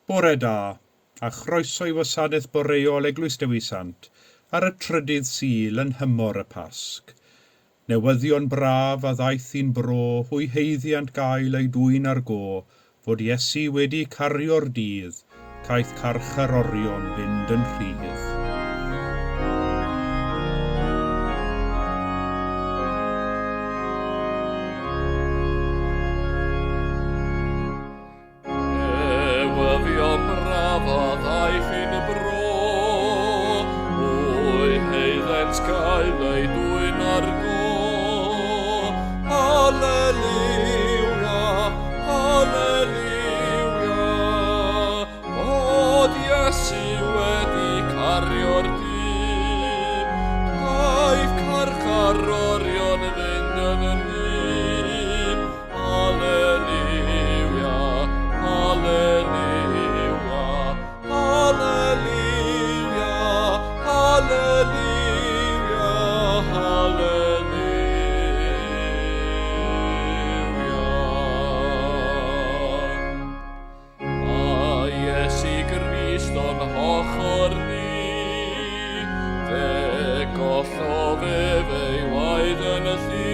Bore da, a chroeso i wasanaeth boreol Eglwys Dewi Sant ar y trydydd Sul yn nhymor y Pasg. Newyddion braf a ddaeth i'n bro, hwy haeddiant gael eu dwyn ar go, fod Iesu wedi cario'r dydd, caiff carcharorion fynd yn rhydd. Newyddion braf a ddaeth i'n bro, mwy haeddent gael eu dwyn ar go. Hallelujah, hallelujah, fod Iesu wedi cario'r dydd, caiff carcharorion fynd yn rhydd. Hallelujah, hallelujah, hallelujah, hallelujah, hallelujah. A Iesu Grist o'n hochr ni, fe gollodd ef ei waed yn y llu.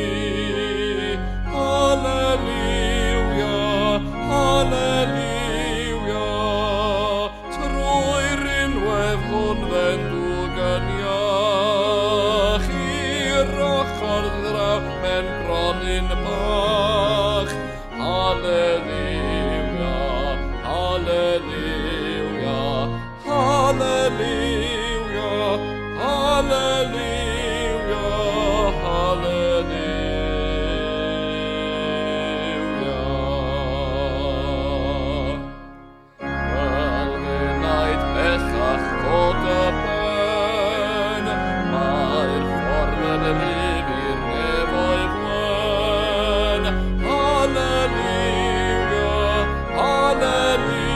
Hallelujah, hallelujah, trwy rinwedd hwn fe'n dwg yn iach, i'r ochr ddraw mewn gronyn bach. Hallelujah, hallelujah, hallelujah, hallelujah, hallelujah. Wel enaid bellach cod y ben, mae'r ffordd yn rhydd i'r nefoedd wen. Hallelujah, hallelujah,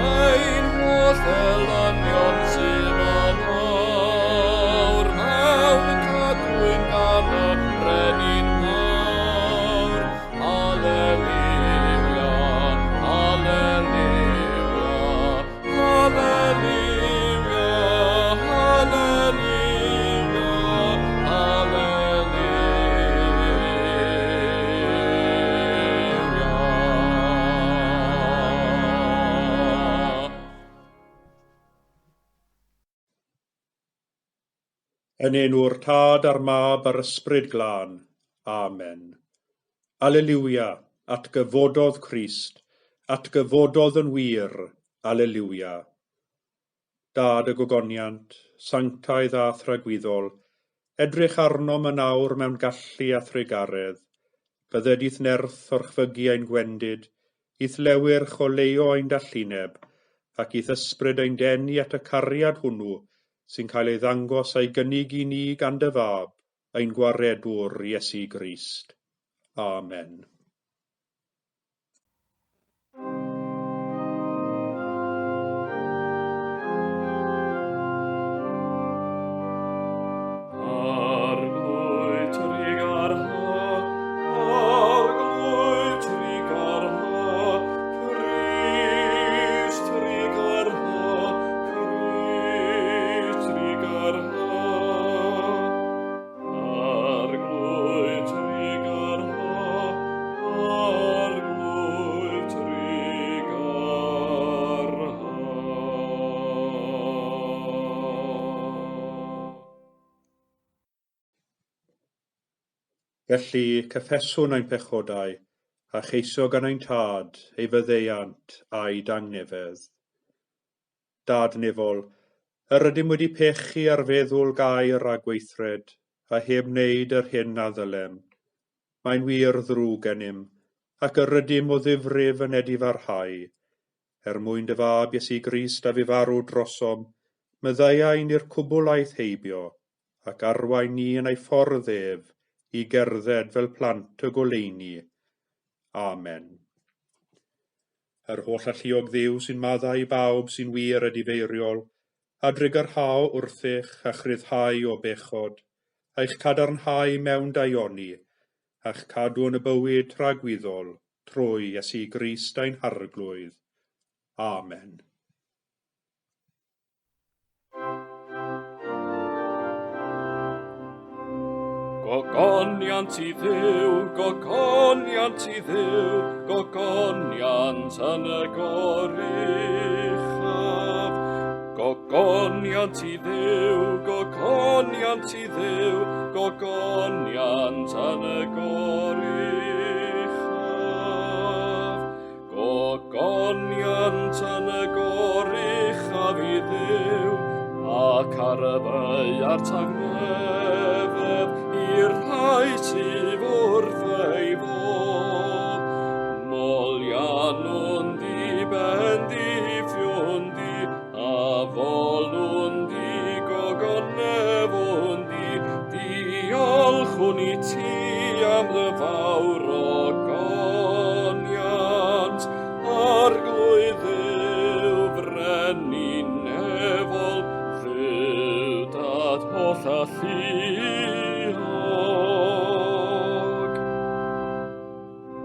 ein holl elynion sydd yn awr, mewn cadwyn gan y brenin mawr. Hallelujah, hallelujah, hallelujah, hallelujah, hallelujah. Yn enw'r Tad a'r Mab a'r Ysbryd Glân. Amen. Alleluia, atgyfododd Crist, atgyfododd yn wir. Alleluia. Dad y gogoniant, sanctaidd a thragwyddol, edrych arnom yn awr mewn gallu a thrugaredd. Bydded i'th nerth orchfygu ein gwendid, i'th lewyrch oleuo ein dallineb, ac i'th ysbryd ein denu at y cariad hwnnw sy'n cael ei ddangos a'i gynnig i ni gan dy fab, ein gwaredwr Iesu Grist. Amen. Arglwydd trugarha, Arglwydd trugarha, Crist trugarha, Crist trugarha. Arglwydd trugarha, Arglwydd trugarha. Felly, cyffeswn ein pechodau, a cheisio gan ein Tad ei faddeuant a'i dangnefedd. Dad nefol, yr ydym wedi pechu ar feddwl gair a gweithred, a heb wneud yr hyn a ddylem. Mae'n wir ddrwg gennym, ac yr ydym o ddifrif yn edifarhau. Er mwyn dy fab Iesu Grist a fu farw drosom, maddeuai ni'r cwbl aeth heibio, ac arwain ni yn ei ffordd ef i gerdded fel plant y goleuni. Amen. Yr holl alluog Dduw sy'n maddau i bawb sy'n wir edifeiriol, a drugarhao wrthych a chryfhau o bechod, a'ch cadarnhau mewn daioni, a'ch cadw yn y bywyd tragwyddol Trwy Iesu Grist ein Harglwydd. Amen. Gogoniant i Dduw, gogoniant i Dduw, gogoniant yn y goruchaf. Gogoniant i Dduw, gogoniant i Dduw, gogoniant yn y goruchaf. Gogoniant yn y goruchaf i Dduw, ac ar y ddaear tangnefedd i'r rhai sydd wrth ei fodd. Moliannwn di, bendithiwn di, a folwn di, gogonefwn di, diolchwn i ti am dy fawr ogoniant, Arglwydd Dduw, frenin nefol, Dduw Dad holl alluog.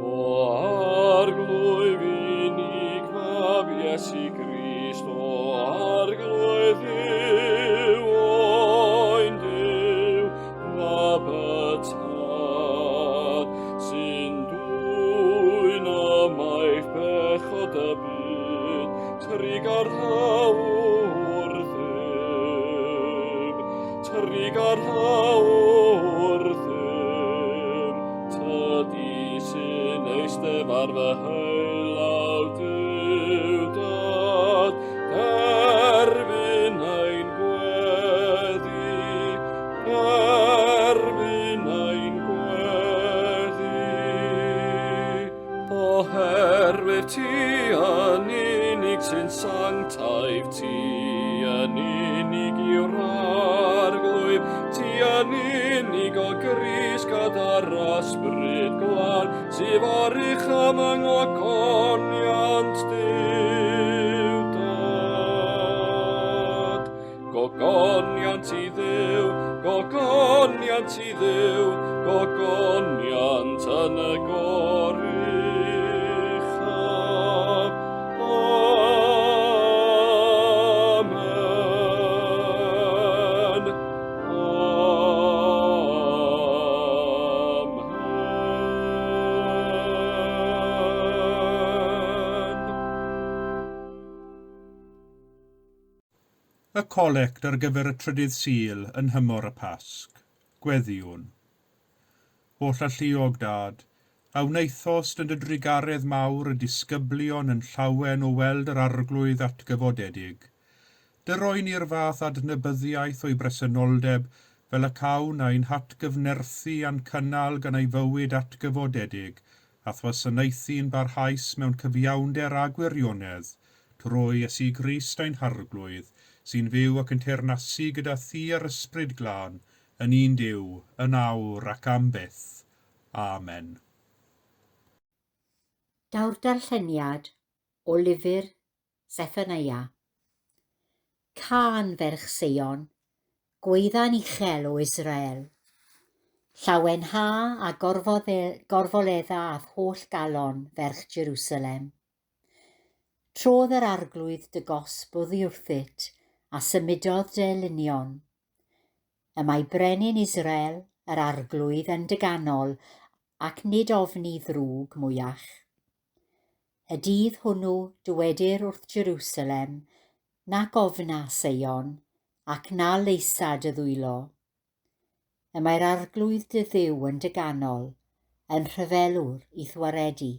O Arglwydd unig Mab Iesu Grist, o Arglwydd Dduw, Oen Duw, Mab y Tad, sy'n dwyn ymaith bechod y byd, trugarha wrthym, trugarha wrthym, tydi sy'n eistedd ar fy heilaw Duw Dad, derbyn ein gweddi, derbyn ein gweddi. Oherwydd ti yn unig sy'n sanctaidd, ti yn unig yw'r Arglwydd, ti yn unig o Grist gyda'r Ysbryd Glân, sydd oruchaf yng ngogoniant Duw Dad. Gogoniant i Dduw, gogoniant i Dduw, gogoniant yn y goruchaf. Amen. Amen. Y colect ar gyfer y trydydd Sul yn nhymor y Pasg. Gweddïwn. Holl alluog Dad, a wnaethost yn dy drugaredd mawr y disgyblion yn llawen o weld yr Arglwydd atgyfodedig. Dyro i ni'r fath adnabyddiaeth o'i bresenoldeb fel y cawn ein hatgyfnerthu a'n cynnal gan ei fywyd atgyfodedig, a thwasanaethu'n barhaus mewn cyfiawnder a gwirionedd, trwy Iesu Grist ein Harglwydd, sy'n fyw ac yn teyrnasu gyda thi a'r Ysbryd Glân, yn un Duw, yn awr ac am byth. Amen. Daw'r darlleniad o lyfr Zephaniah. Cân ferch Seion, gweidda'n uchel o Israel. Llawenha a gorfoledda a'th holl galon, ferch Jerusalem. Trodd yr Arglwydd dy gosb oddi wrthyt, a symudodd dy elynion. Y mae brenin Israel, yr Arglwydd, yn dy ganol, ac nid ofni ddrwg mwyach. Y dydd hwnnw dywedir wrth Jerusalem, nac ofna Seion, ac na leisa dy ddwylo. Y mae'r Arglwydd dy Dduw yn dy ganol, yn rhyfelwr i'th waredu.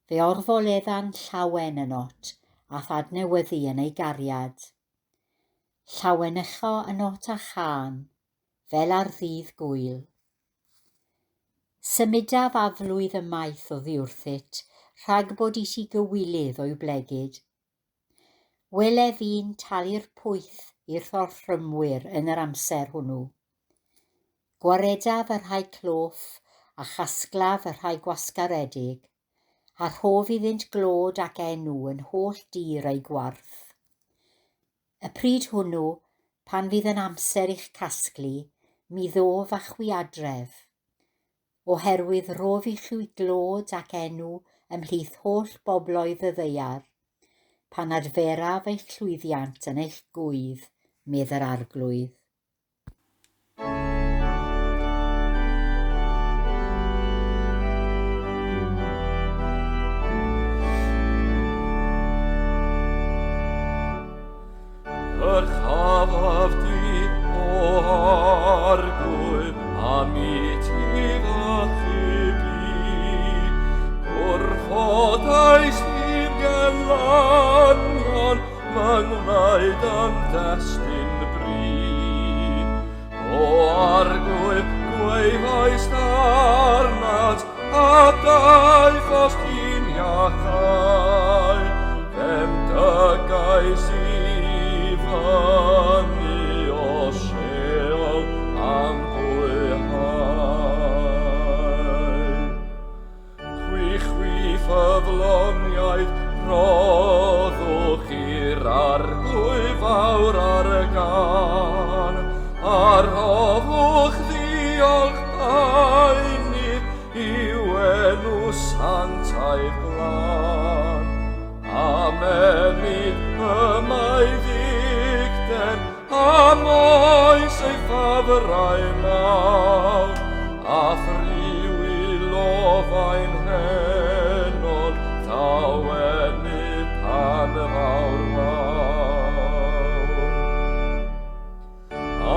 Fe orfoledda'n llawen ynot, a'th adnewyddu yn ei gariad. Llawenycho ynot a chân, fel ar ddydd gŵyl. Symudaf aflwydd ymaith oddi wrthyt, rhag bod i ti gywilydd o'i blegid. Wele fi'n talu'r pwyth i'r orthrymwyr yn yr amser hwnnw. Gwaredaf y rhai cloff a chasglaf y rhai gwasgaredig, a rhof iddynt glod ac enw yn holl dir eu gwarth. Y pryd hwnnw, pan fydd yn amser i'ch casglu, mi ddof a chwi adref. Oherwydd rof i chwi glod ac enw ymhlith holl bobloedd y ddaear, pan adferaf eich llwyddiant yn eich gwydd, medd yr Arglwydd. Dyrchafaf di, o Arglwydd, am i ti f'achubu. Gwrthodais i'm gelynion, fy ngwnaed yn destun bri. O Arglwydd, gwaefaist arnat, a daethost i'n iachau. Fe'm dygais i fyny o Sheol am fwyhau. Chwi, chwi ffyddloniaid, rhoddwch i'r Arglwydd fawr ar y gân, a rhoddwch ddiolch beunydd i'w enw sanctaidd glân. Am ennyd y mae ddicter, am oes ei ffafrau mawr, a thriwilofain heno'n llawenydd pan fawr wawr. A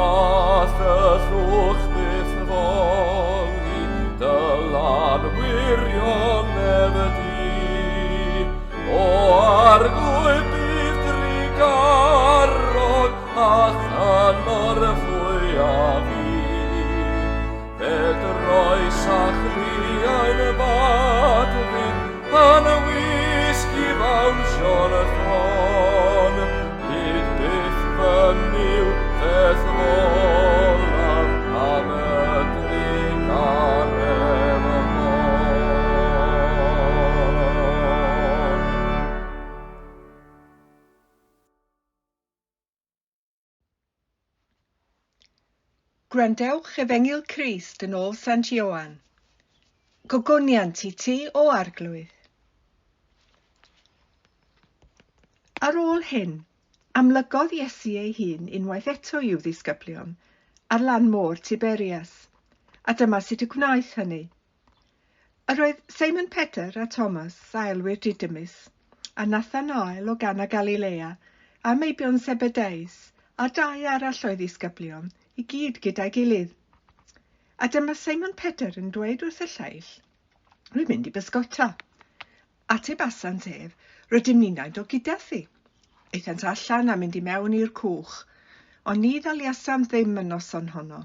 thyllwch byth foli dy lan wirionedd di. O Arglwydd, bydd drugarog a chynorthwya fi. Fe droes a chriau'n fadfyd yn wisg i ddawnsio'n llon. Hyd byth fy Nuw fe'th folaf am y drugaredd hon. Gwrandewch Efengyl Crist yn ôl Sant Ioan. Gogoniant i ti, o Arglwydd. Ar ôl hyn, amlygodd Iesu ei hun unwaith eto i'w ddisgyblion ar lan môr Tiberias, a dyma sut y gwnaeth hynny. Yr oedd Seimon Pedr a Thomas, a elwir Didymus, a Nathanael o Gana Galilea, a meibion Zebedeus, a dau arall o'i ddisgyblion, i gyd gyda'i gilydd. A dyma Seimon Pedr yn dweud wrth y lleill, Rwy'n mynd i bysgota. Atebasant ef, Rydym ninnau'n dod gyda thi. Aethant allan a mynd i mewn i'r cwch, ond ni ddaliasant ddim y noson honno.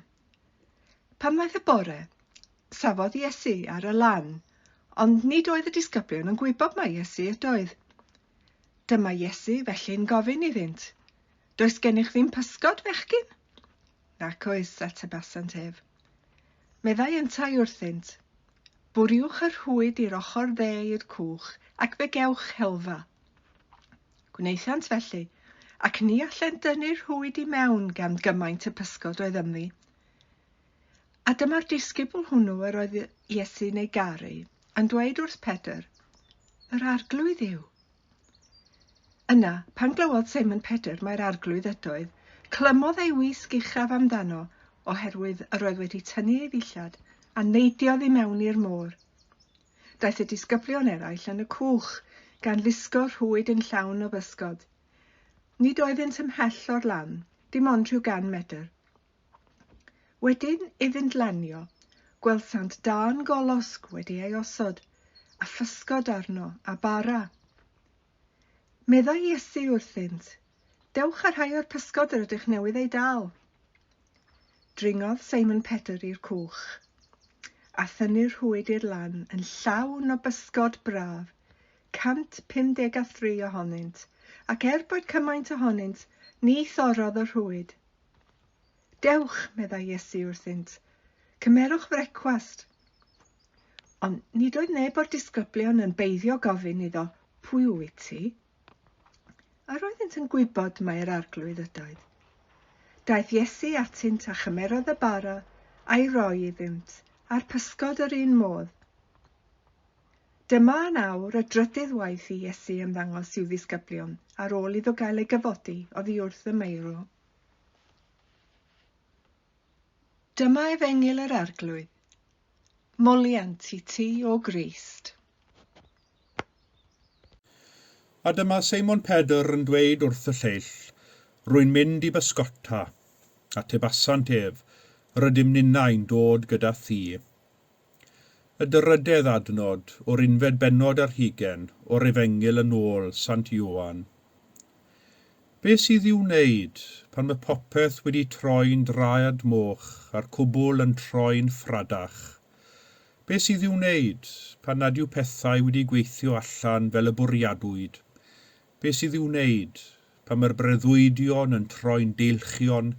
Pan ddaeth y bore, safodd Iesu ar y lan, ond nid oedd y disgyblion yn gwybod mai Iesu ydoedd. Dyma Iesu felly'n gofyn iddynt, Does gennych ddim pysgod, fechgyn? Nac oes, atebasant ef. Meddai yntau wrthynt, Bwriwch y rhwyd i'r ochr dde i'r cwch, ac fe gewch helfa. Gwnaethant felly, ac ni allent dynnu'r rhwyd i mewn gan gymaint y pysgod oedd ynddi. A dyma'r disgybl hwnnw yr oedd Iesu'n ei garu, yn dweud wrth Pedr, Yr Arglwydd yw. Yna, pan glywodd Seimon Pedr mai'r Arglwydd ydoedd, clymodd ei wisg uchaf amdano, oherwydd yr oedd wedi tynnu ei ddillad, a neidiodd i mewn i'r môr. Daeth y disgyblion eraill yn y cwch, gan lusgo rhwyd yn llawn o bysgod. Nid oeddynt ymhell o'r lan, dim ond rhyw gan medr. Wedyn iddynt lanio, gwelsant dân golosg wedi ei osod, a physgod arno, a bara. Meddai Iesu wrthynt, Dewch â rhai o'r pysgod yr ydych newydd eu dal. Dringodd Seimon Pedr i'r cwch, a thynnu'r rhwyd i'r lan yn llawn o bysgod braf, 153 ohonynt, ac er bod cymaint ohonynt, ni thorrodd y rhwyd. Dewch, meddai Iesu wrthynt, cymerwch frecwast. Ond nid oedd neb o'r disgyblion yn beiddio gofyn iddo, Pwy wyt ti? A roeddynt yn gwybod mai'r Arglwydd ydoedd. Daeth Iesu atynt a chymerodd y bara a'i roi iddynt, a'r pysgod yr un modd. Dyma yn awr y drydydd waith i Iesu ymddangos i'w ddisgyblion ar ôl iddo gael ei gyfodi oddi wrth y meirw. Dyma efengyl yr Arglwydd. Moliant i ti, o Grist. A dyma Seimon Pedr yn dweud wrth y lleill, Rwy'n mynd i bysgota. Atebasant ef, Rydym ninnau'n dod gyda thi. Y drydedd adnod o'r unfed bennod ar hugain o'r Efengyl yn ôl Sant Ioan. Be sydd i'w wneud pan mae popeth wedi troi'n draed moch a'r cwbl yn troi'n ffradach? Be sydd i'w wneud pan nad yw pethau wedi gweithio allan fel y bwriadwyd? Be sydd i'w wneud pan mae'r breuddwydion yn troi'n deilchion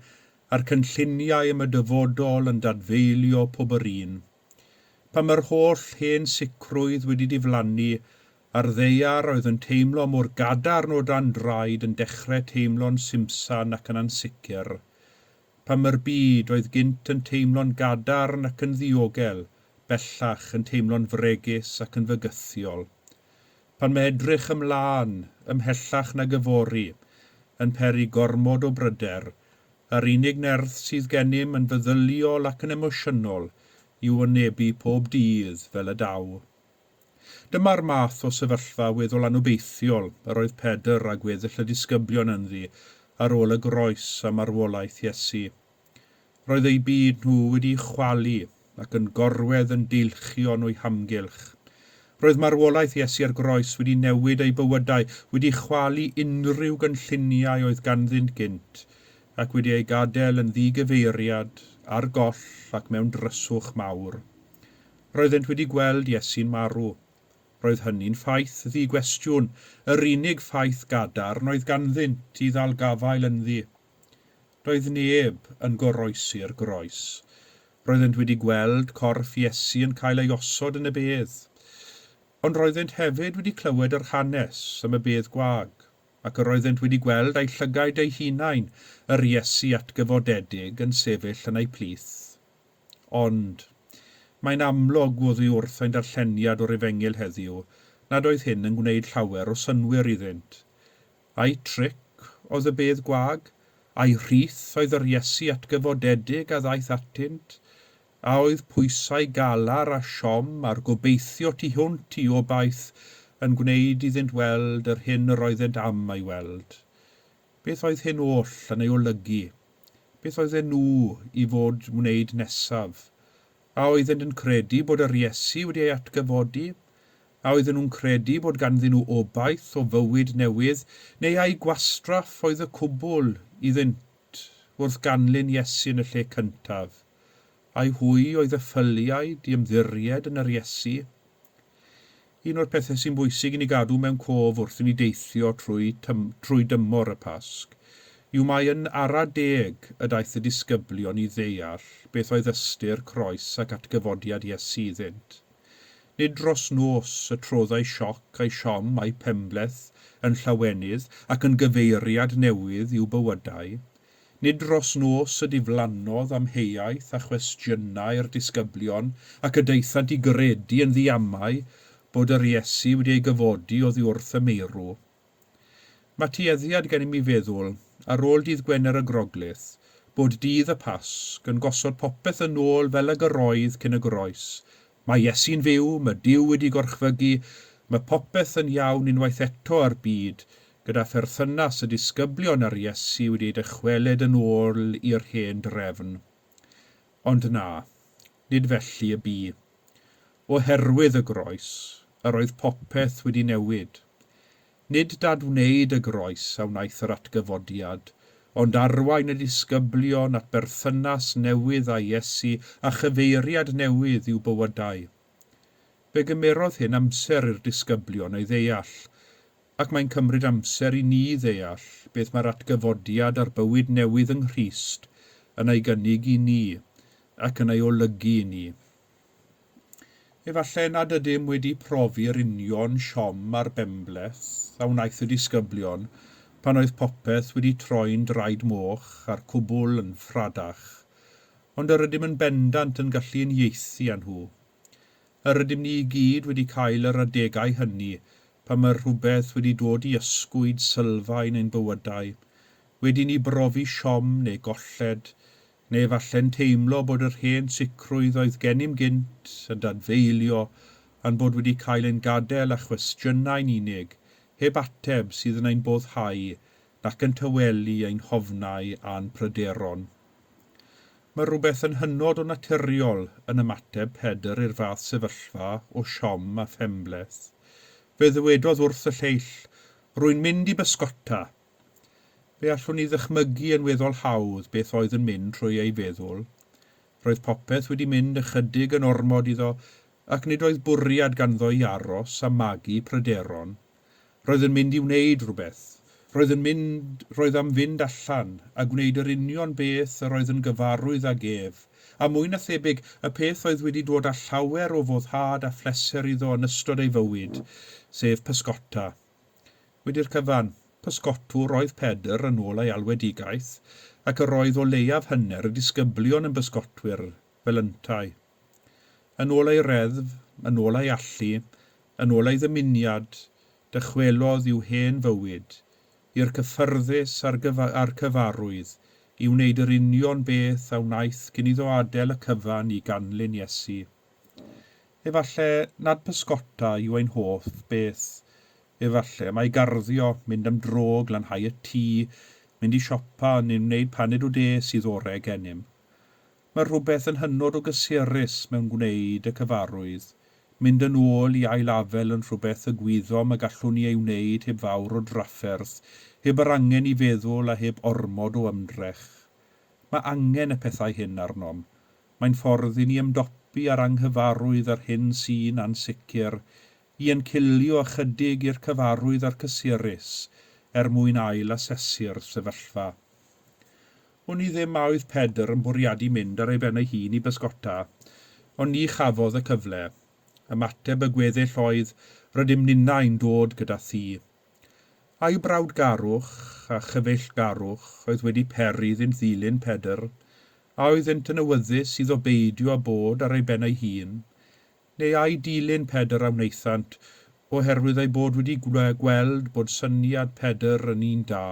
a'r cynlluniau am y dyfodol yn dadfeilio pob yr un? Pan mae'r holl hen sicrwydd wedi diflannu a'r ddaear oedd yn teimlo mor gadarn o dan draed yn dechrau teimlo'n simsan ac yn ansicr? Pan mae'r byd oedd gynt yn teimlo'n gadarn ac yn ddiogel, bellach yn teimlo'n fregus ac yn fygythiol. Pan mae edrych ymlaen, ymhellach nag yfory, yn peri gormod o bryder, a'r unig nerth sydd gennym yn feddyliol ac yn emosiynol yw wynebu pob dydd fel y daw. Dyma'r math o sefyllfa weddol anobeithiol yr oedd Pedr a gweddill y disgyblion ynddi ar ôl y groes a marwolaeth Iesu. Roedd eu byd nhw wedi'i chwalu ac yn gorwedd yn deilchion o'u hamgylch. Roedd marwolaeth Iesu ar groes wedi newid eu bywydau, wedi chwalu unrhyw gynlluniau oedd ganddynt gynt, ac wedi eu gadael yn ddigyfeiriad, ar goll ac mewn dryswch mawr. Roeddent wedi gweld Iesu'n marw. Roedd hynny'n ffaith ddi-gwestiwn, yr unig ffaith gadarn oedd ganddynt i ddal gafael ynddi. Doedd neb yn goroesi'r groes. Roeddent wedi gweld corff Iesu yn cael ei osod yn y bedd. Ond roeddent hefyd wedi clywed yr hanes am y bedd gwag, ac yr oeddent wedi gweld â'u llygaid eu hunain yr Iesu atgyfodedig yn sefyll yn eu plith. Ond, mae'n amlwg oddi wrth ein darlleniad o'r Efengyl heddiw nad oedd hyn yn gwneud llawer o synnwyr iddynt. Ai tric oedd y bedd gwag? Ai rhith oedd yr Iesu atgyfodedig a ddaeth atynt? A oedd pwysau galar a siom a'r gobeithio tu hwnt i obaith yn gwneud iddynt weld yr hyn yr oeddent am ei weld? Beth oedd hyn oll yn ei olygu? Beth oedden nhw i fod wneud nesaf? A oeddent yn credu bod yr Iesu wedi ei atgyfodi? A oedden nhw'n credu bod ganddyn nhw obaith o fywyd newydd, neu ai gwastraff oedd y cwbl iddynt wrth ganlyn Iesu yn y lle cyntaf? Ai hwy oedd y ffyliaid i ymddiried yn yr Iesu? Un o'r pethau sy'n bwysig i ni gadw mewn cof wrth i ni deithio trwy, trwy dymor y Pasg yw mai yn ara deg y daeth y disgyblion i ddeall beth oedd ystyr croes ac atgyfodiad Iesu iddynt. Nid dros nos y troddai sioc a'i siom a'i phenbleth yn llawenydd ac yn gyfeiriad newydd i'w bywydau. Nid dros nos y diflannodd amheuaeth a chwestiynau'r disgyblion ac y daethant i gredu yn ddiamau bod yr Iesu wedi ei gyfodi oddi wrth y meirw. Mae tueddiad gennym i feddwl, ar ôl dydd Gwener y Groglith, bod dydd y Pasg yn gosod popeth yn ôl fel ag yr oedd cyn y groes. Mae Iesu'n fyw, mae Duw wedi gorchfygu, mae popeth yn iawn unwaith eto â'r byd, gyda pherthynas y disgyblion â'r Iesu wedi ei dychwelyd yn ôl i'r hen drefn. Ond na, nid felly y bu. Oherwydd y groes, yr oedd popeth wedi newid. Nid dadwneud y groes a wnaeth yr atgyfodiad, ond arwain y disgyblion at berthynas newydd â Iesu a chyfeiriad newydd i'w bywydau. Fe gymerodd hyn amser i'r disgyblion ei ddeall, ac mae'n cymryd amser i ni ddeall beth mae'r atgyfodiad a'r bywyd newydd yng Nghrist yn ei gynnig i ni ac yn ei olygu i ni. Efallai nad ydym wedi profi'r union siom a'r benbleth a wnaeth y disgyblion pan oedd popeth wedi troi'n draed moch a'r cwbl yn ffradach. Ond yr ydym yn bendant yn gallu uniaethu â nhw. Yr ydym ni i gyd wedi cael yr adegau hynny pan mae rhywbeth wedi dod i ysgwyd sylfaen ein bywydau, wedi ni brofi siom neu golled, neu efallai'n teimlo bod yr hen sicrwydd oedd gennym gynt yn dadfeilio a'n bod wedi cael ein gadael â chwestiynau'n unig, heb ateb sydd yn ein boddhau nac yn tawelu ein hofnau a'n pryderon. Mae rhywbeth yn hynod o naturiol yn ymateb Pedr i'r fath sefyllfa o siom a phenbleth. Fe ddywedodd wrth y lleill, Rwy'n mynd i bysgota. Fe allwn ni ddychmygu yn weddol hawdd beth oedd yn mynd trwy ei feddwl. Roedd popeth wedi mynd ychydig yn ormod iddo ac nid oedd bwriad ganddo i aros a magu pryderon. Roedd yn mynd i wneud rhywbeth. Roedd yn mynd, roedd am fynd allan a gwneud yr union beth yr oedd yn gyfarwydd ag ef, a mwy na thebyg y peth oedd wedi dod â llawer o foddhad a phleser iddo yn ystod ei fywyd, sef pysgota. Wedi'r cyfan, pysgotwr oedd Pedr yn ôl ei alwedigaeth, ac yr oedd o leiaf hanner y disgyblion yn bysgotwyr, fel yntau. Yn ôl ei reddf, yn ôl ei allu, yn ôl ei ddymuniad, dychwelodd i'w hen fywyd, i'r cyffyrddus a'r, a'r cyfarwydd, i wneud yr union beth a wnaeth cyn iddo adael y cyfan i ganlyn Iesu. Efallai nad pysgota yw ein hoff beth. Efallai mai garddio, mynd am dro, glanhau y tŷ, mynd i siopa neu wneud paned o de sydd orau gennym. Mae rhywbeth yn hynod o gysurus mewn gwneud y cyfarwydd, mynd yn ôl i ail-afael yn rhywbeth y gwyddom y gallwn ni ei wneud heb fawr o drafferth, heb yr angen i feddwl a heb ormod o ymdrech. Mae angen y pethau hyn arnom. Mae'n ffordd i ni ymdopi â'r anghyfarwydd a'r hyn sy'n ansicr, i encilio ychydig i'r cyfarwydd a'r cysurus er mwyn ail-asesu'r sefyllfa. Wn i ddim a oedd Pedr yn bwriadu mynd ar ei ben ei hun i bysgota, ond ni chafodd y cyfle. Ymateb y gweddill oedd, Rydym ninnau'n dod gyda thi. Ai brawdgarwch a chyfeillgarwch oedd wedi peri iddynt ddilyn Pedr? A oeddynt yn awyddus iddo beidio â bod ar ei ben ei hun? Neu ai dilyn Pedr a wnaethant oherwydd eu bod wedi gweld bod syniad Pedr yn un da?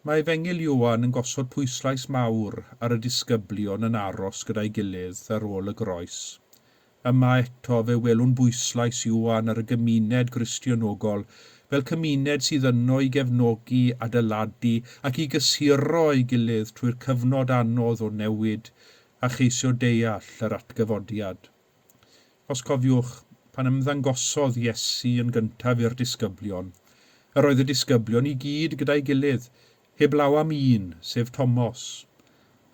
Mae Efengyl Ioan yn gosod pwyslais mawr ar y disgyblion yn aros gyda'i gilydd ar ôl y groes. Yma eto fe welwn bwyslais Ioan ar y gymuned Gristionogol fel cymuned sydd yno i gefnogi, adeiladu ac i gysuro ei gilydd trwy'r cyfnod anodd o newid a cheisio deall yr atgyfodiad. Os cofiwch, pan ymddangosodd Iesu yn gyntaf i'r disgyblion, yr oedd y disgyblion i gyd gyda'i gilydd, heblaw am un, sef Tomos.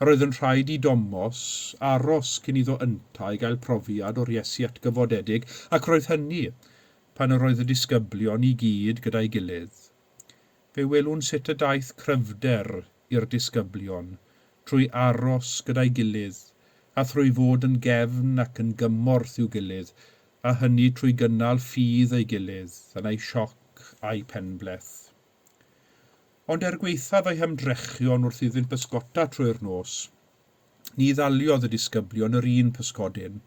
Yr oedd yn rhaid i Domos aros cyn iddo yntau gael profiad o'r Iesu atgyfodedig, ac roedd hynny pan yr oedd y disgyblion i gyd gyda'i gilydd. Fe welwn sut y daeth cryfder i'r disgyblion trwy aros gyda'i gilydd a thrwy fod yn gefn ac yn gymorth i'w gilydd, a hynny trwy gynnal ffydd ei gilydd yn eu sioc a'u penbleth. Ond er gwaethaf eu hymdrechion wrth iddynt bysgota trwy'r nos, ni ddaliodd y disgyblion yr un pysgodyn.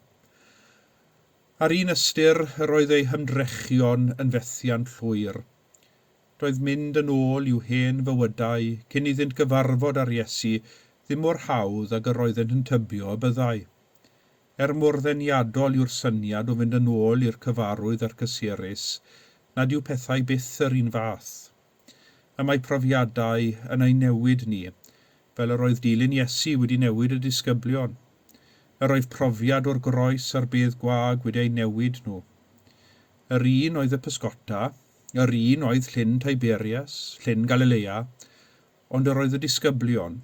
Ar un ystyr, yr oedd eu hymdrechion yn fethiant llwyr. Doedd mynd yn ôl i'w hen fywydau cyn iddynt gyfarfod â'r Iesu ddim mor hawdd ag yr oeddent yn tybio y byddai. Er mor ddeniadol yw'r syniad o fynd yn ôl i'r cyfarwydd a'r cysurus, nad yw pethau byth yr un fath. Y mae profiadau yn ein newid ni, fel yr oedd dilyn Iesu wedi newid y disgyblion. Yr oedd profiad o'r groes a'r bedd gwag wedi eu newid nhw. Yr un oedd y pysgota, Yr un oedd Llyn Tiberias, Llyn Galilea, ond yr oedd y disgyblion,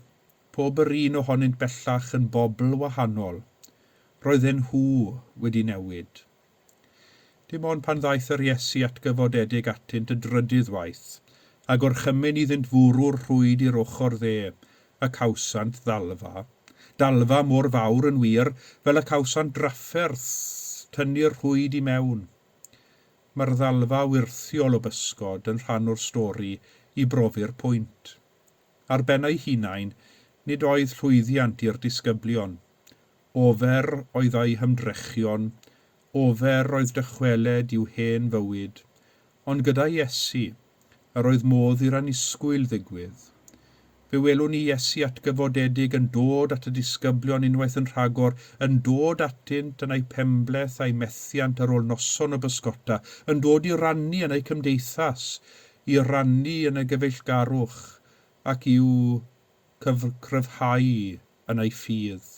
pob yr un ohonynt bellach yn bobl wahanol. Roedden nhw wedi newid. Dim ond pan ddaeth yr Iesu atgyfodedig atynt y drydydd waith, a gorchymyn iddynt fwrw'r rhwyd i'r ochr dde, y cawsant ddalfa. Dalfa mor fawr yn wir, fel y cawsant drafferth tynnu'r rhwyd i mewn. Mae'r ddalfa wyrthiol o bysgod yn rhan o'r stori i brofi'r pwynt. Ar ben eu hunain, Nid oedd llwyddiant i'r disgyblion. Ofer oedd eu hymdrechion, ofer oedd dychweled i'w hen fywyd, ond gyda Iesu, yr oedd modd i'r annisgwyl ddigwydd. Fe welwn ni Iesu atgyfodedig yn dod at y disgyblion unwaith yn rhagor, yn dod atynt yn eu penbleth a'u methiant ar ôl noson o bysgota, yn dod i rannu yn eu cymdeithas, i rannu yn y gyfeillgarwch ac i'w cryfhau yn eu ffydd.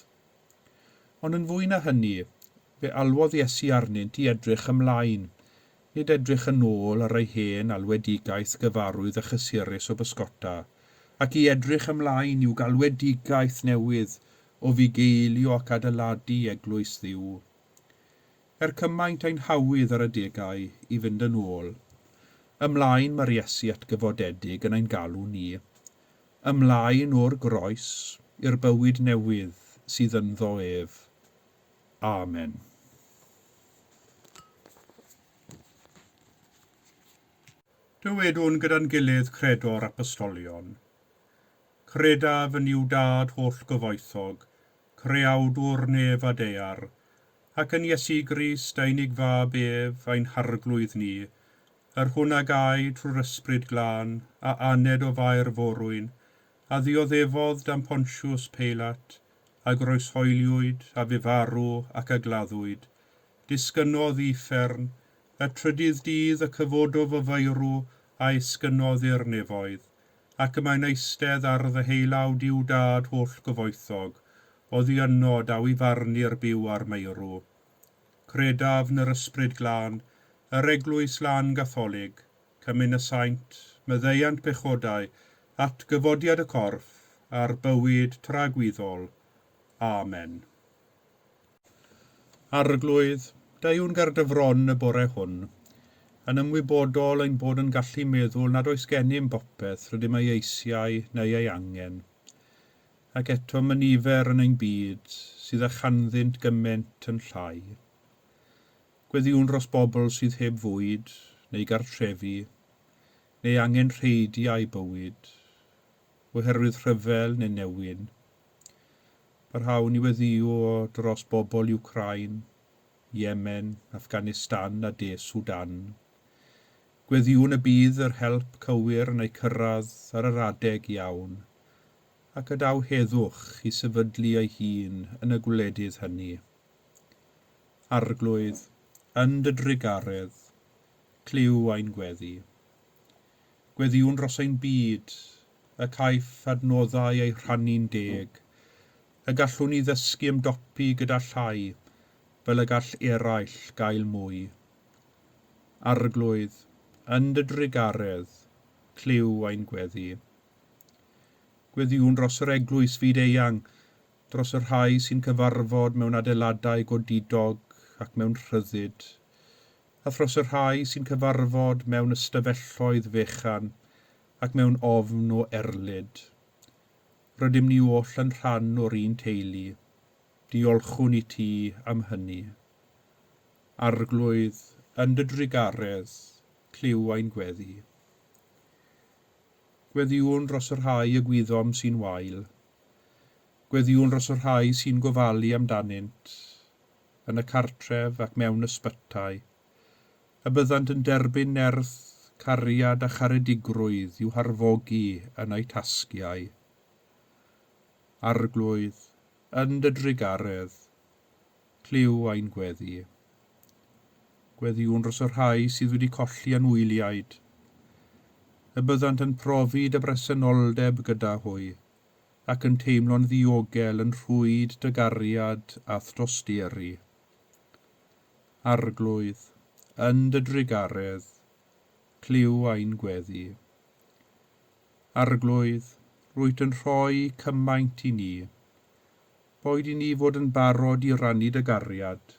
Ond yn fwy na hynny, fe alwodd Iesu arnynt i edrych ymlaen, nid edrych yn ôl ar ei hen alwedigaeth gyfarwydd a chysurus o bysgota, ac i edrych ymlaen i'w galwedigaeth newydd o fugeilio ac adeiladu eglwys Dduw. Er cymaint ein hawydd ar adegau i fynd yn ôl, ymlaen mae'r Iesu atgyfodedig yn ein galw ni, ymlaen o'r groes i'r bywyd newydd sydd ynddo ef. Amen. Dywedwn gyda'n gilydd credo'r apostolion. Credaf yn Nuw Dad holl gyfoethog, creawdwr nef a daear, ac yn Iesu Grist ei unig fab ef, ein harglwydd ni, yr hwn a gau trwy'r ysbryd glân, a aned o Fair forwyn, a ddioddefodd dan Pontius Peilat, a groeshoeliwyd, a fu farw ac a gladdwyd. Disgynnodd i uffern, y trydydd dydd y cyfododd o feirw a esgynnodd i'r nefoedd, ac y mae'n eistedd ar ddeheulaw Duw Dad holl gyfoethog, oddi yno daw i farnu'r byw a'r meirw. Credaf yn yr Ysbryd Glân, yr Eglwys Lân Gatholig, cymun y saint, maddeuant pechodau, atgyfodiad y corff, a'r bywyd tragwyddol. Amen. Arglwydd, deuwn ger dy fron y bore hwn, yn ymwybodol ein bod yn gallu meddwl nad oes gennym bopeth rydym ei eisiau neu ei angen. Ac eto mae nifer yn ein byd sydd â chanddynt gymaint yn llai. Gweddïwn dros bobl sydd heb fwyd neu gartrefi, neu angenrheidiau bywyd, oherwydd rhyfel neu newyn. Parhawn i weddïo dros bobl Wcráin, Yemen, Afghanistan a De Sudan. Gweddïwn y bydd yr help cywir yn eu cyrraedd ar yr adeg iawn, ac y daw heddwch i sefydlu ei hun yn y gwledydd hynny. Arglwydd, yn dy drugaredd, clyw ein gweddi. Gweddïwn dros ein byd, y caiff adnoddau eu rhannu'n deg, y gallwn ni ddysgu ymdopi gyda llai, fel y gall eraill gael mwy. Arglwydd, yn dy drugaredd, clyw ein gweddi. Gweddïwn dros yr eglwys fyd-eang, dros y rhai sy'n cyfarfod mewn adeiladau godidog ac mewn rhyddid, a thros y rhai sy'n cyfarfod mewn ystafelloedd fechan ac mewn ofn o erlid. Rydym ni oll yn rhan o'r un teulu. Diolchwn i ti am hynny. Arglwydd, yn dy drugaredd, clyw ein gweddi. Gweddïwn dros y rhai y gwyddom sy'n wael. Gweddïwn dros y rhai sy'n gofalu amdanynt, yn y cartref ac mewn ysbytai, y byddant yn derbyn nerth, cariad a charedigrwydd i'w harfogi yn eu tasgiau. Arglwydd, yn dy drugaredd, clyw ein gweddi. Gweddïwn dros y rhai sydd wedi colli anwyliaid, y byddant yn profi dy bresenoldeb gyda hwy, ac yn teimlo'n ddiogel yn rhwyd dy gariad a throsteri. Arglwydd, yn dy drugaredd, clyw ein gweddi. Arglwydd, rwyt yn rhoi cymaint i ni. Boed i ni fod yn barod i rannu dy gariad,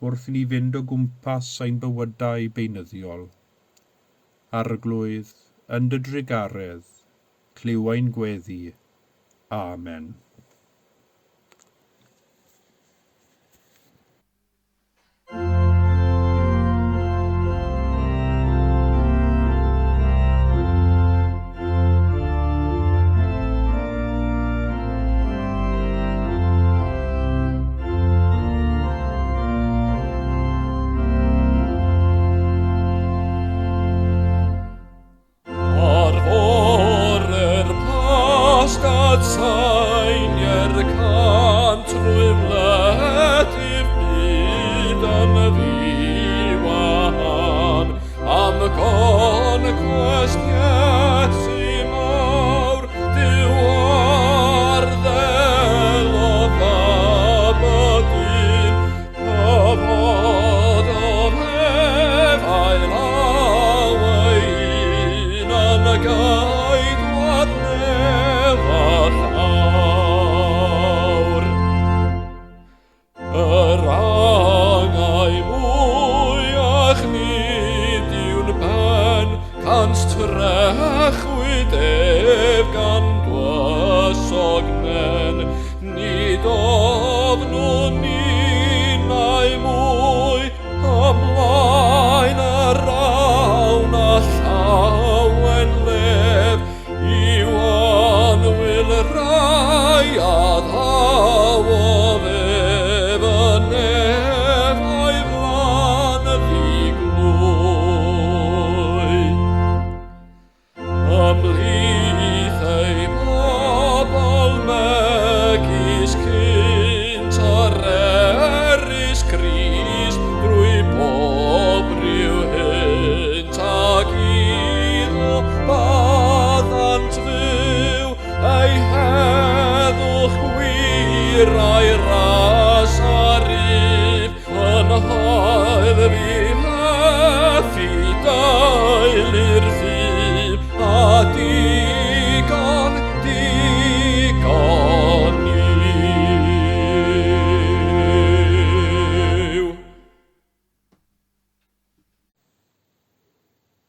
wrth i ni fynd o gwmpas ein bywydau beunyddiol. Arglwydd, yn dy drugaredd, clyw ein gweddi. Amen.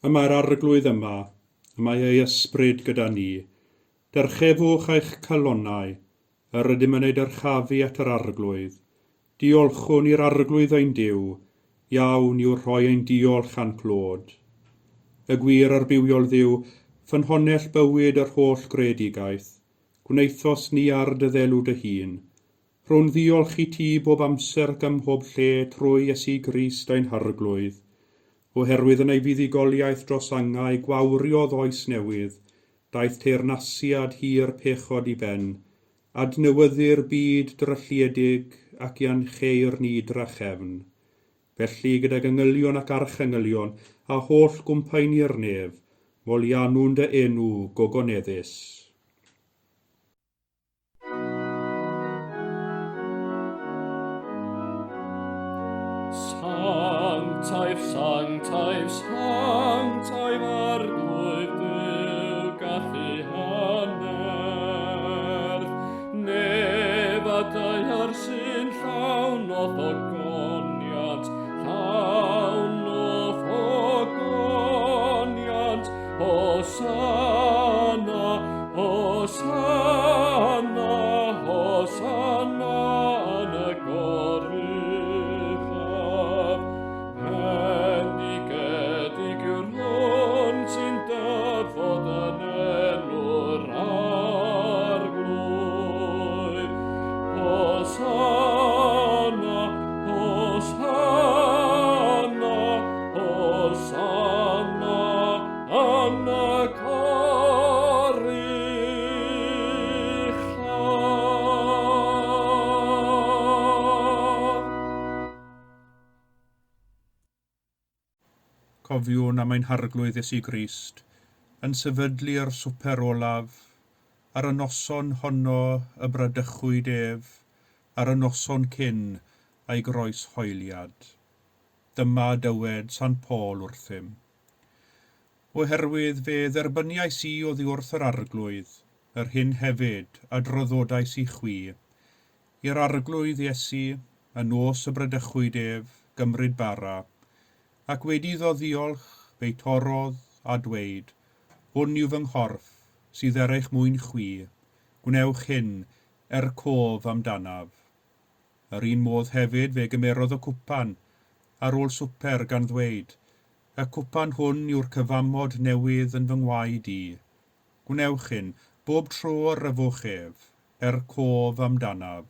Y mae'r arglwydd yma, y mae ei ysbryd gyda ni. Dyrchefwch eich calonnau, yr ydym yn ei dyrchafu at yr arglwydd. Diolchwn i'r arglwydd ein Duw, iawn yw rhoi ein diolch a'n clod. Y gwir arbywiol Dduw, ffynhonnell bywyd yr holl greadigaeth, gwnaethos ni ar dy ddelw dy hun. Rhown ddiolch i ti bob amser ac ym mhob lle trwy Iesu Grist ein Harglwydd. Oherwydd yn ei fuddugoliaeth dros angau gwawriodd oes newydd, daeth teyrnasiad hir pechod i ben, adnewyddu'r byd drylliedig ac iancheir ni drachefn. Felly gydag angylion ac archangylion a holl gwmpaeni'r nef, moliannwn dy enw gogoneddus. Sanctaidd, sanctaidd, sanctaidd arglwydd Duw gallu hannerth. Nef a daear sy'n llawn o'th ogoniant, llawn o'th ogoniant. Hosanna, Hosanna, Hosanna yn y goruchaf. Bendigedig yw'r hwn sy'n dyfod yn enw'r Arglwydd. Hosanna, Hosanna, Hosanna yn y goruchaf. Cofiwn am ein Harglwydd Iesu Grist, yn sefydlu'r swper olaf, ar y noson honno y bradychwyd ef, ar y noson cyn a'i groeshoeliad. Dyma dywed Sant Paul wrthym. Oherwydd fe dderbyniais i oddi wrth yr Arglwydd, yr hyn hefyd a draddodais i chwi, i'r Arglwydd Iesu, y nos y bradychwyd ef, gymryd bara, ac wedi iddo ddiolch, fe'i torrodd a dweud, Hwn yw fy nghorff, sydd er eich mwyn chwi, gwnewch hyn er cof amdanaf. Yr un modd hefyd fe gymerodd y cwpan, ar ôl swper gan ddweud, Y cwpan hwn yw'r cyfamod newydd yn fy ngwaed i. Gwnewch hyn, bob tro yr yfwch ef, er cof amdanaf.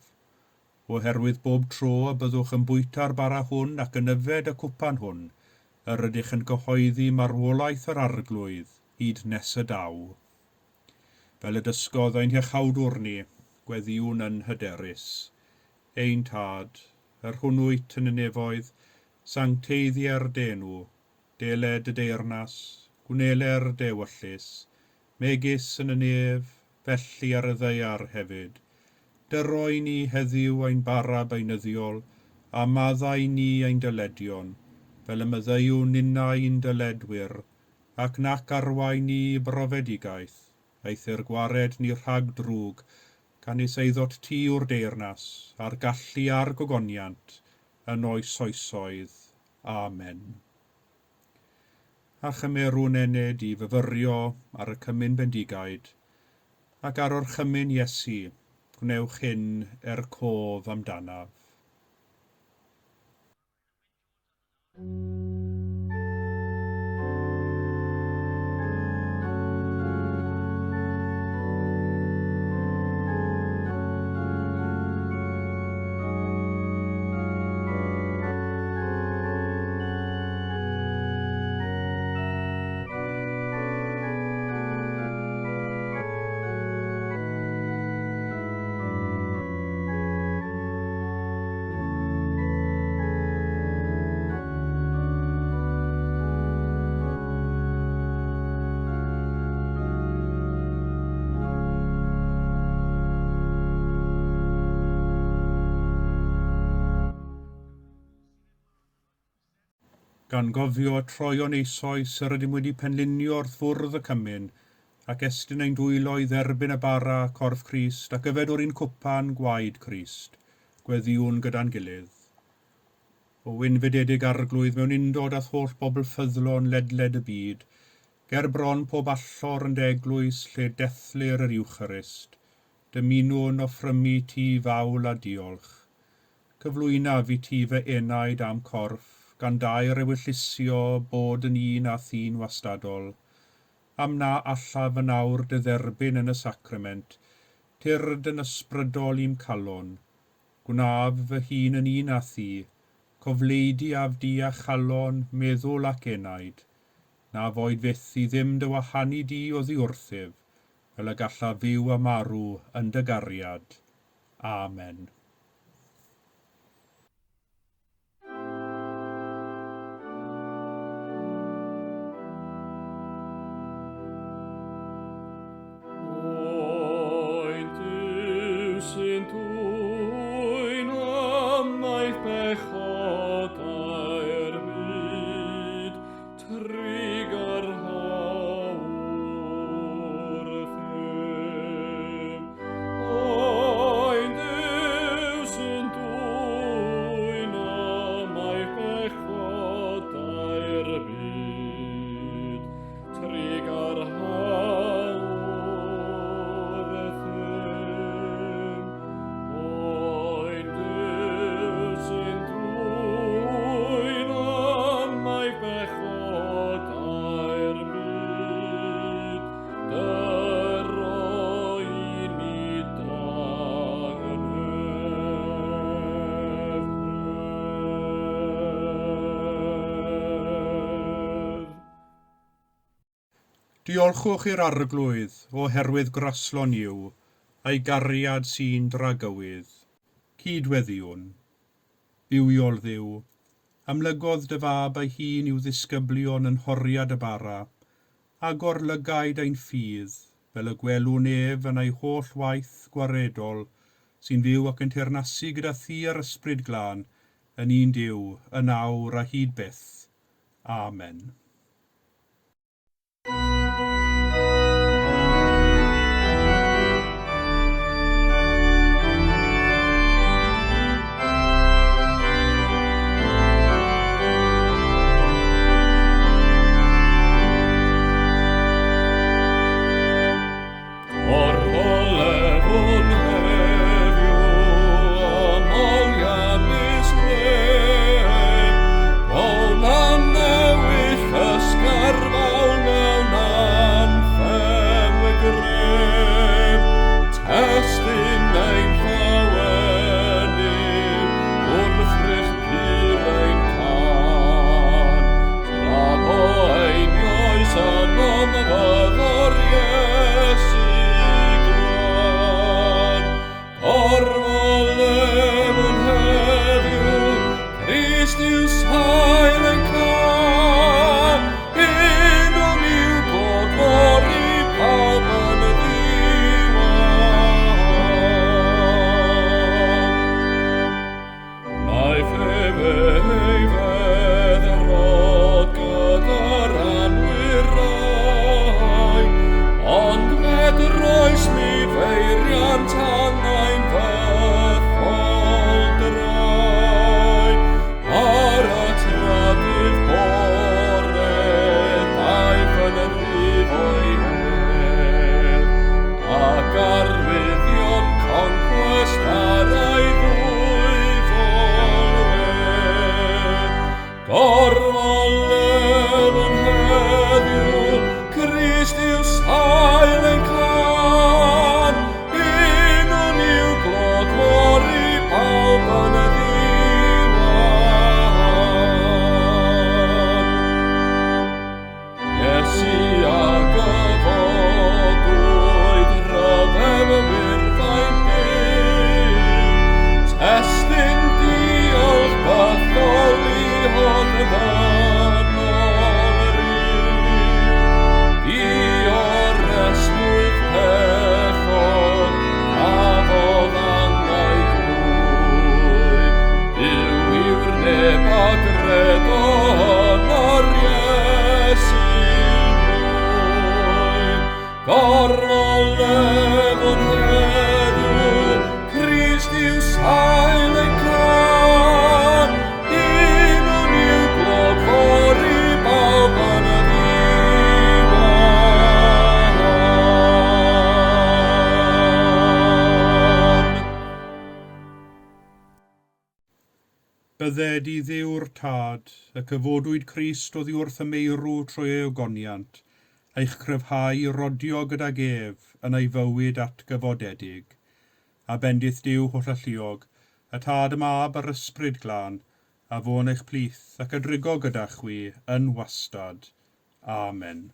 Oherwydd bob tro y byddwch yn bwyta'r bara hwn ac yn yfed y cwpan hwn, yr ydych yn cyhoeddi marwolaeth yr Arglwydd hyd nes y daw. Fel y dysgodd ein Hiachawdwr ni, gweddïwn yn hyderus. Ein Tad, yr hwn wyt yn y nefoedd, sancteiddier d'enw, deled dy deyrnas, gwneler dy ewyllys, megis yn y nef, felly ar y ddaear hefyd. Dyroi ni heddiw ein bara beunyddiol, a maddau ni ein dyledion, fel y maddeuwn ninnau i'n dyledwyr, ac nac arwain ni i brofedigaeth, eithr gwared ni rhag drwg, canys eiddot ti yw'r deyrnas, a'r gallu a'r gogoniant, yn oes oesoedd. Amen. A chymerwn ennyd i fyfyrio ar y cymun bendigaid, ac ar orchymyn Iesu, gwnewch hyn er cof amdanaf. Gan gofio troeon eisoes yr ydym wedi penlinio wrth fwrdd y cymun, ac estyn ein dwylo i dderbyn y bara, corff Crist, ac yfed o'r un cwpan, gwaed Crist. Gweddïwn gyda'n gilydd. O wynfydedig Arglwydd mewn undod â'th holl bobl ffyddlon ledled y byd, ger bron pob allor yn dy eglwys lle dethlir yr Iwcharist, dymunwn offrymu ti fawl a diolch. Cyflwynaf i ti fy enaid a'm corff, gan daer ewyllysio bod yn un â thi'n wastadol. Am na allaf yn awr dy dderbyn yn y sacrament, tyrd yn ysbrydol i'm calon. Gwnaf fy hun yn un â thi, cofleidi af di a chalon, meddwl ac enaid. Na foed fyth i ddim dy wahanu di oddi wrthyf, fel y gallaf fyw a marw yn dy gariad. Amen. Oen Duw sy'n dwyn ymaith pechodau'r byd, trugarha wrthym. Oen Duw sy'n dwyn ymaith pechodau'r byd, trugarha wrthym. Oen Duw sy'n dwyn ymaith pechodau'r byd, dyro i ni dangnefedd. Diolchwch i'r Arglwydd oherwydd graslon yw, a'i gariad sy'n dragywydd. Cydweddiwn. Bywiol Dduw, amlygodd dy fab ei hun i'w ddisgyblion yn nhoriad y bara, agor lygaid ein ffydd, fel y gwelwn ef yn ei holl waith gwaredol, sy'n fyw ac yn teyrnasu gyda thi a'r Ysbryd Glân, yn un Duw, yn awr a hyd byth. Amen. Gorfolefwn heddiw a moliannus nef, Down a newid Bydded i Dduw'r Tad, y cyfodwyd Crist oddi wrth y meirw trwy ei ogoniant, eich cryfhau i rodio gydag ef yn ei fywyd atgyfodedig. A bendith Duw hollalluog, y Tad, y Mab a'r Ysbryd Glân, a fo yn eich plith ac a drigo gyda chwi yn wastad. Amen.